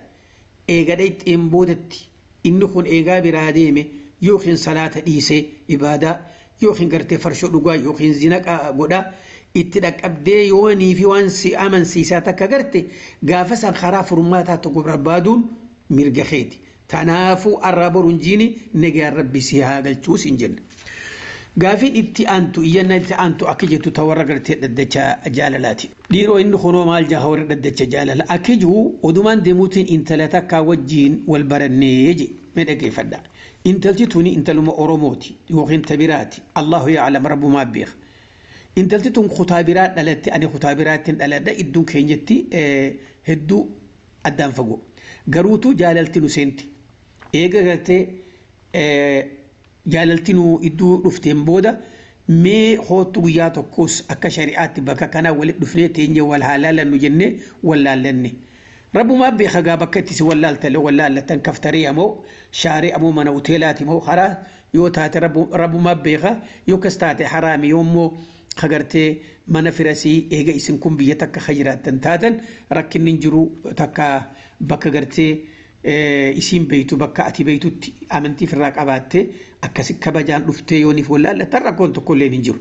Eega dhayxeen boodatti inni kun eegaa biraa deeme yookiin salaata dhiisee ibaadaa yookiin gartee farshoo dhugaa yookiin zina godhaa itti dhaqqabdee yoonii fi waan si amansiisaa takka garte gaafa san karaa furmaataa tokko barbaaduun mirga keeti. Kanaafuu arraa boruun jiini nagaan rabbi si haa galchuus hin jenna. Gaafiin itti aantu iyyannaa itti aantu akka jettu ta warra gartee dhaddacha jaalalaati. Dhiiroo inni kunoo maal jaha warra dhaddacha jaalala akka jiru odumaan deemuutiin intala takkaa wajjiin wal barannee je mee dhaggeeffadha. Intalti tuni intaluma Oromooti yookiin tabiraati. Allahu ya'lam rabbumaa beeka. Intalti tun kutaa biraa dhalatte ani kutaa biraattiin dhaladha iddoon keenyatti hedduu addaan fagoo. Garuutu jaalalti nu seenti. Eega gartee jaalalti nu iddoo dhufteen booda mee hoottu guyyaa tokkos akka shari'aatti bakka kanaa walitti dhufnee teenye wal haa laalannu jennee wal laallanne. Rabbumaa beeka gaa bakka itti si wallaaltale wallaallatan kaftarii amoo shaarii amoo mana hoteelaati moo karaa yoo taate rabbumaa beeka yoo kas taate haraami yoommoo kagartee mana firasii eega isin kun biyya takka jiraattan taatan rakkinni hin jiru takka bakka gartee isiin beeytu bakka ati beeytutti amantii ofirraa qabaattee akkasi kabajaan dhuftee yooniif wallaallatan rakkoon tokkollee hin jiru.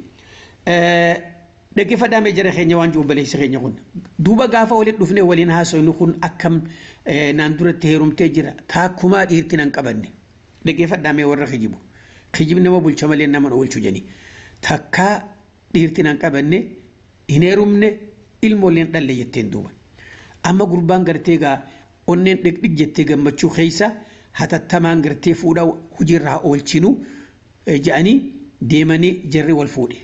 Dhaggeeffadhaa mee jara keenya waan jiru obboleessi keenya kun. Duuba gaafa waliin dhufnee waliin haasofnu kun akkam naan duratti heerumtee jira taakkumaa dhiirti nan qabanne. Dhaggeeffadhaa mee warra kijibu. Kijibni nama bulcha malee nama oolchu jedhani. Takkaa dhiirti nan qabanne hin heerumne ilmoolleen dhalle jetteen duuba. Amma gurbaan gartee gaa onneen dhiqdhiq jettee gammachuu keessa hatattamaan gartee fuudhaa hojiirraa oolchinu jedhanii deemanii jarri wal fuudhe.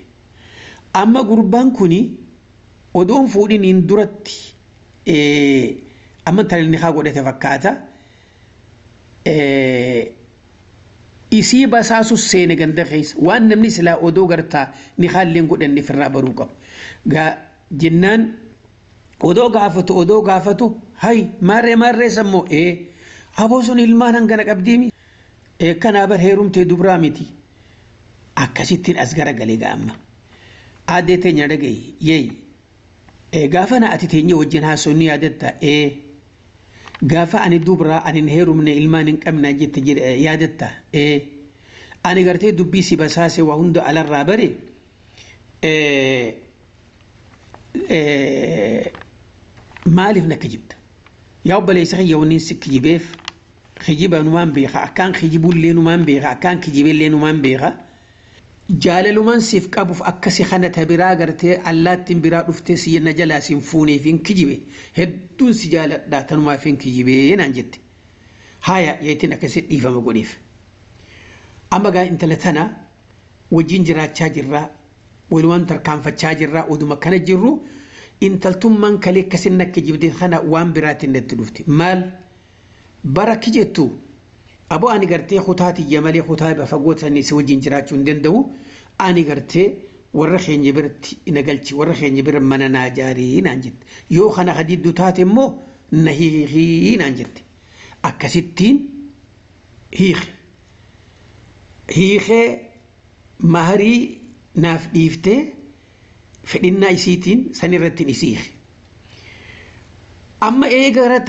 Amma gurbaan kuni odoon fuudhiniin duratti amma intalli haa godhate fakkaata. Isii basaasus seene ganda keessa waan namni silaa odoo gartaa ni haalleen godhanne ofirraa baruu qabu. Gaa jennaan odoo gaafatu odoo gaafatu hay maarree maarree sammoo ee aboo sun ilmaan hangana qabdiimi kanaa bar heerumtee dubraa miti akkasittiin as garagalee gaama. Aadde teenya dhagayi yeey gaafa na ati teenya wajjin haasofni yaadatta ee gaafa ani dubraa ani hin heerumne ilmaan hin qabna jette yaadatta ee ani gartee dubbii si basaase waa hunda alarraa bare maaliif na kijibta yaa obboleessa kiyya wanni si kijibeef kijiba numaan beeka akkaan kijibullee numaan beeka akkaan kijibillee numaan beeka jaalalumaan siif qabuuf akkasi kana ta biraa gartee allaattiin biraa dhuftee si na jalaa siin fuuneef hin kijibe hedduun si jaaladhaa tanumaaf hin kijibee naan jette haaya yeetiin akkasi dhiifama godheef amma gaa intala tana wajjin jiraachaa jirraa walumaan tarkaanfachaa jirraa oduma kana jirru intaltummaan kalee akkasin nakka jibde kana waan biraatiin natti dhufte maal bara kijettu aboo ani gartee kutaa tiyya malee kutaa fagoo sanii si wajjin jiraachuu hin danda'u ani gartee warra keenya biratti na galchi warra keenya bira mana naa jaarii naan jette yoo kana hadiiddu taate immoo na hiikii naan jette akkasittiin hiike hiikee maharii naaf dhiiftee fedhinnaa isiitiin san irratti isiihe. Amma eega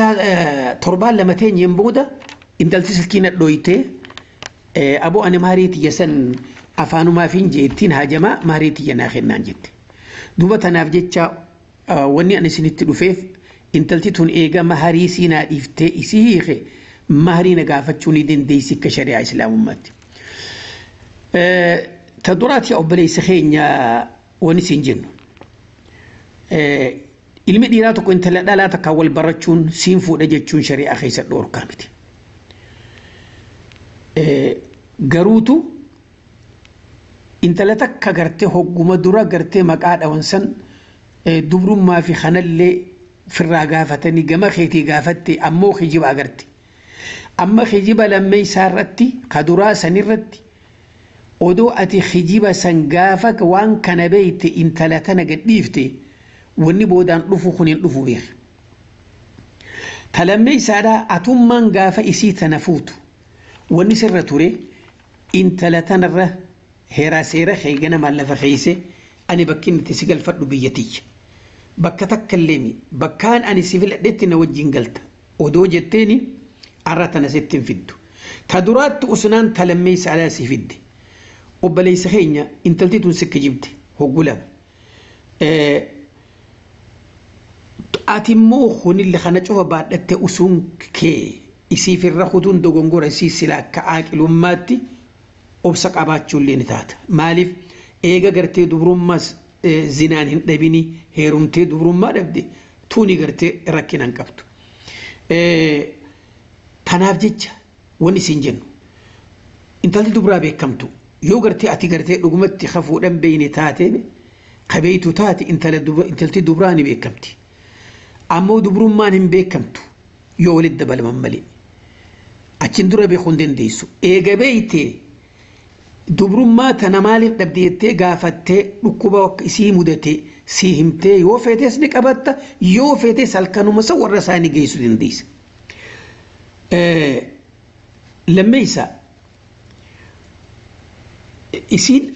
torbaan lama teenyeen booda intalti silkii na dhooytee aboo ani maharii tiyya san afaanumaaf hin jeettiin hajamaa maharii tiyya naa kennaan jette. Duuba tanaaf jecha wanni ani isinitti dhufeef intalti tun eega maharii sii naa dhiiftee isii hiike maharii na gaafachuu ni dandeessi akka shari'aa islaamummaatti. Ta duraati obboleessa keenya wanni siin jennu. Ilmi dhiiraa tokko intala dhalaa takkaan wal barachuun siin fuudha jechuun shari'aa keessa dhoorkaa miti. Garuutu intala takka gartee hogguma dura gartee maqaa dhawan san dubrummaa fi kanallee firraa gaafatanii gama keetii gaafatte ammoo kijiba agarte. Amma kijiba lammeessaa irratti ka duraa sanirratti odoo ati kijiba san gaafa waan kana beeyte intala tana gadhiifte wanni boodaan dhufu kun hin dhufu beeka. Talammeessaadhaa atummaan gaafa isii tana fuutu wanni sirra ture intala tanarra heeraa seera keegana maallafa keeyse ani bakki itti si galfadhu biyya tiyya. Bakka takka illee bakkaan ani si filadhetti na wajjin galta odoo jetteeni Arra tana sitti hin fiddu. Ta duraatti usnaan ta lammeessa alaa si fidde. Obboleessa keenya intalti tun sikki jibde hogguu lama. Ati immoo kunillee kana cufa baadhattee usuun kee isiif irra kutuun dogongora isii sila akka aaqilummaatti obsa qabaachuullee ni taata. Maaliif eega gartee dubrummaas zinaan hin dhabini heerumtee dubrummaa dhabde tuuni gartee rakkina hin qabdu. Tanaaf jecha wanni isin jennu intalli dubraa beekamtu yoo gartee ati gartee dhugumatti hafuudhaan beeyne taate qabeeytu taate intalti dubraa ni beekamti. Ammoo dubrummaan hin beekamtu yoo walitti dabalaman malee. Achiin dura beekuu hin dandeessu. Eega beeytee dubrummaa tana maaliif dhabde jettee gaafattee dhukkuba isii mudate sii himtee yoo feetes ni qabatta yoo feetes halkanuma isa warra isaanii geessuu dandeessa. Lammeessa isiin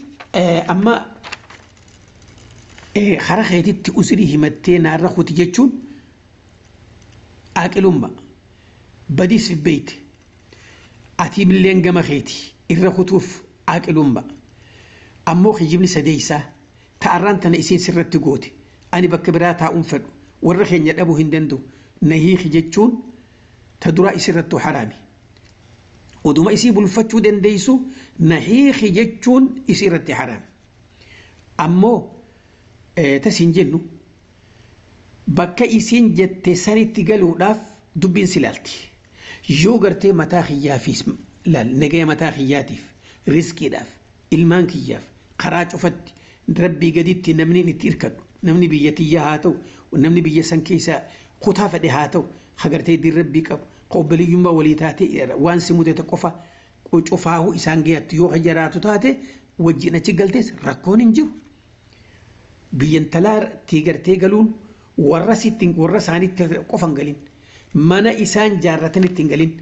amma hara keetitti usirii himattee naarra kuti jechuun aqilumma badiis beeyte ati illeen gama keeti irra kutuuf aqilumma ammoo kijibni sadeeysaa ta'arraan tana isiin sirratti goote ani bakka biraa taa'uun fedhu warra keenya dhabuu hin danda'u na hiiki jechuun ta duraa isirrattu haraami. Oduma isii bulfachuu dandeessu na hiiki jechuun isirratti haraami. Ammoo tasiin jennu bakka isiin jette sanitti galuudhaaf dubbiin si laalti. Yoo gartee mataa kiyyaafis laal nagaya mataa kiyyaatiif riskiidhaaf ilmaan kiyyaaf karaa cufatti rabbii gaditti namni itti hirkadhu namni biyya tiyyaa haa ta'u namni biyya san keessa kutaa fedhe haa ta'u hagartee diin rabbii qabu qobbaliyyummaa walii taate waan si mudate qofa cufaahu isaan gayattu yoo jiraatu taate wajjin achi galtees rakkoon hin jiru. Biyyan talaa gartee galuun warra sittiin warra isaaniitti qofa hin galin mana isaan jaarratan ittiin galin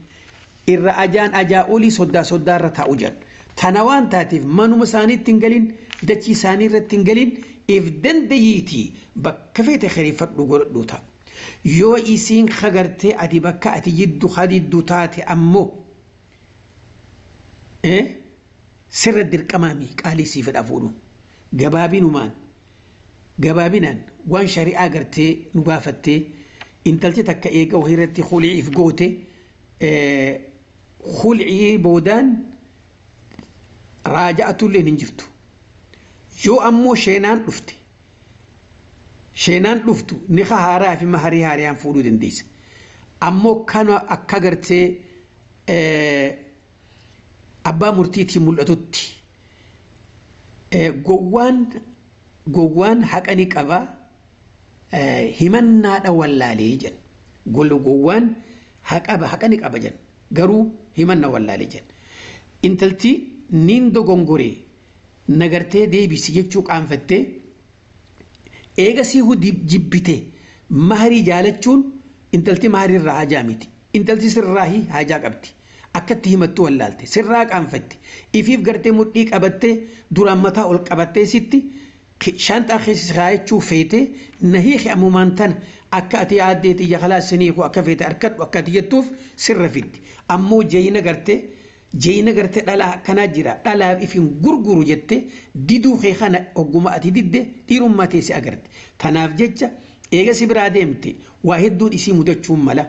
irra ajaan ajaa olii soddaa soddaa irra taa'u jedhan. Tana waan taateef manuma isaaniitti hin galin dachii isaanii irratti hin galin if dandayiitii bakka feete xiriifadhu godhadhu ta'a. Yoo isiin hagartee ati bakka ati jiddu hadiddu taate ammoo sirra dirqamaami qaalii sii fedha fuudhu gabaabinumaan gabaabinaan waan shari'aa gartee nu gaafattee intalti takka eega wahiirratti hulciif goote hulcii boodaan raaja'atulleen hin jirtu yoo ammoo sheenaan dhufte sheenaan dhuftu ni haaraa fi maharii haariyaan fuudhuu dandeessa ammoo kana akka gartee abbaa murtiitiin mul'atutti gowwaan gowwaan haqa ni qaba himannaadha wallaalee jedhan gollo gowwaan haqa ni qaba jedhan garuu himanna wallaalee jedhan intalti niin dogongoree nagartee deebisi jechuu qaanfattee eega siihuu jibbite maharii jaalachuun intalti maharii irraa hajaa miti intalti sirraahi hajaa qabdi akkatti himattu wallaalte sirraa qaanfatte ifiif gartee mudhii qabattee duraan mataa ol qabattee sitti shanxaa keessa kaayachuu feete na hiiki ammumaan tana akka ati yaaddeeti iyya kalaasanii koo akka feete harkadhu akka ati jettuuf sirra fiddi ammoo jeeyina gartee jeeyina gartee dhalaa akkanaa jira dhalaaf ifin gurguru jette diduu kee kana ogguma ati didde dhiirummaa teesse agarte tanaaf jecha eega si biraa deemte waa hedduun isii mudachuun mala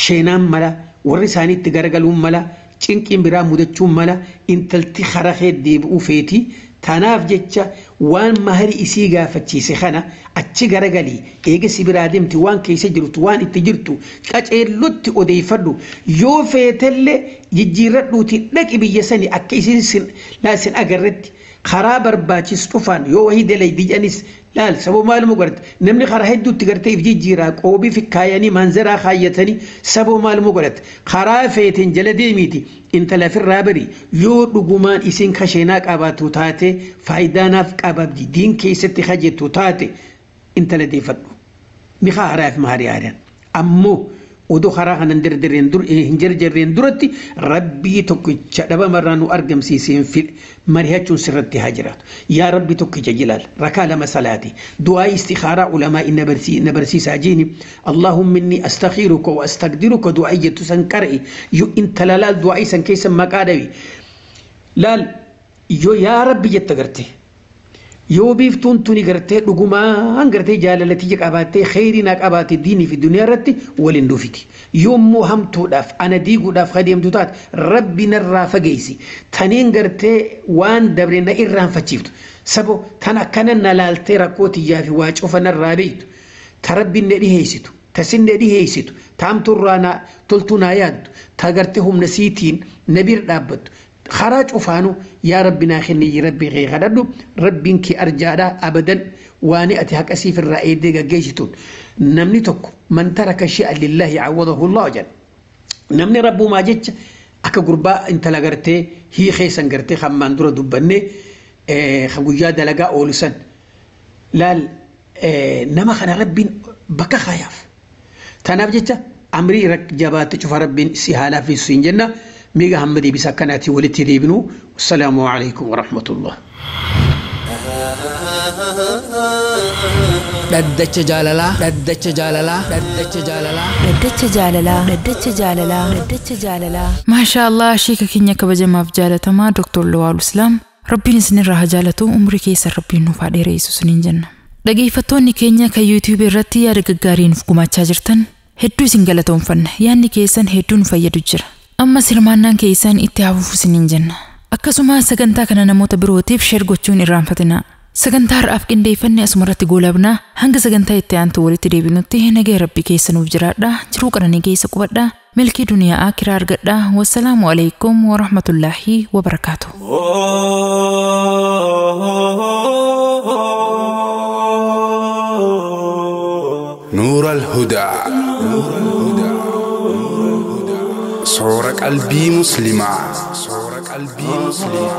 sheenaan mala warri isaaniitti garagaluun mala cinqiin biraa mudachuun mala intalti harahee deebi'uu feeti tanaaf jecha waan mahari isii gaafachiise kana achi garagalii eega si biraa deemti waan keessa jirtu waan itti jirtu qaceellotti odeeffadhu yoo feetellee jijjiirradhuuti dhaqi biyya sani akka isiin sin agarretti karaa barbaachisu dhufaan yoo wahii dalay dijanis laal saboo maaluma godhate namni karaa hedduutti gartee if jijjiiraa qoobii fi kaayanii manzaraa kaayyatanii saboo maaluma godhate karaa feeteen jala deemiiti intala firraa bari yoo dhugumaan isiin kasheenaa qabaatu taate faayidaanaaf qababdi diin keessatti hajettu taate intala deeffadhu ni haaraa fi maharii haaraan ammoo Odoo karaa kana hin jarjarreen duratti rabbii tokkicha dhabamarraa nu argamsiiseen mari'achuun sirratti haa jiraatu. Yaa rabbi tokkicha jilaal rakaa lama salaati du'aa istikhaaraa ulamaa na barsiisaa jiini Allahumma inni astakhiruka wa astaqdiruka du'aa jettu san qar'i yoo intala laal du'aa san keessa maqaa dhawi laal yoo yaa rabbi jetta garte. Yoo biiftuun tuni gartee dhugumaan gartee jaalalatti qabaattee kheyrii naa qabaatte diinii fi duniyaa irratti waliin dhufiti. Yommuu hamtuudhaaf ana diiguudhaaf adeemtu taate rabbi narraa fageessi. Taniin gartee waan dabre na irraanfachiiftu. Sabo tan akkana na laaltee rakkoo tiyyaa fi waa cufa narraa beektu. Ta rabbi na dhiheessitu. Ta sin na dhiheessitu. Ta hamtuurraa na toltuu naa yaaddu. Ta gartee humna siitiin na bira dhaabbattu. Karaa cufaanu yaa rabbi naa kenni rabbi kee kadhadhu rabbiin kee arjaadha abadan waan ati haqa siif irraa eeddee gaggeessituun namni tokko man taraka shi'an lillaahi awwadahu Allah jedha. Namni rabbumaa jecha akka gurbaa intala gartee hiikee san gartee hammaan dura dubbannee kan guyyaa dalagaa oolu san laal nama kana rabbiin bakka kaayaaf. Tanaaf jecha amrii jabaatti cufa rabbiin si haalaa fi siin jenna. Miga hamma deebisa akkanaatti walitti deebinu. Assalaamu alaikum warahmatullah. Dhaddacha jaalalaa. Dhaddacha jaalalaa. Dhaddacha jaalalaa. Dhaddacha jaalalaa. Dhaddacha jaalalaa. Dhaddacha jaalalaa. Maashaa Allah sheeka keenya kabajamaaf jaalatamaa Dr. Lawal Islaam rabbiin isinirraa haa jaalatu umrii keessan rabbiin nuuf haa dheeressu isiniin jenna. Dhageeffattoonni keenya kan YouTube irratti yaada gaggaarii nuuf gumaachaa jirtan hedduu isin galatoomfanna yaadni keessan hedduu nu fayyadu jira. Ammas hirmaannaan keessan itti hafuuf isiniin jenna. Akkasumas sagantaa kana namoota birootiif sheer gochuun irraanfatina. Sagantaa har'aaf qindeeffanne asuma irratti goolabna. Hanga sagantaa itti aantu walitti deebinutti nagaa rabbii keessa nuuf jiraadha. Jiruu qananii keessa qubadha. Milkii duniyaa akiraa argadha. Wassalaamu alaikum warahmatullaahi wabarakaatu. نور الهدى صور قلبي مسلمة. صور قلبي مسلمة.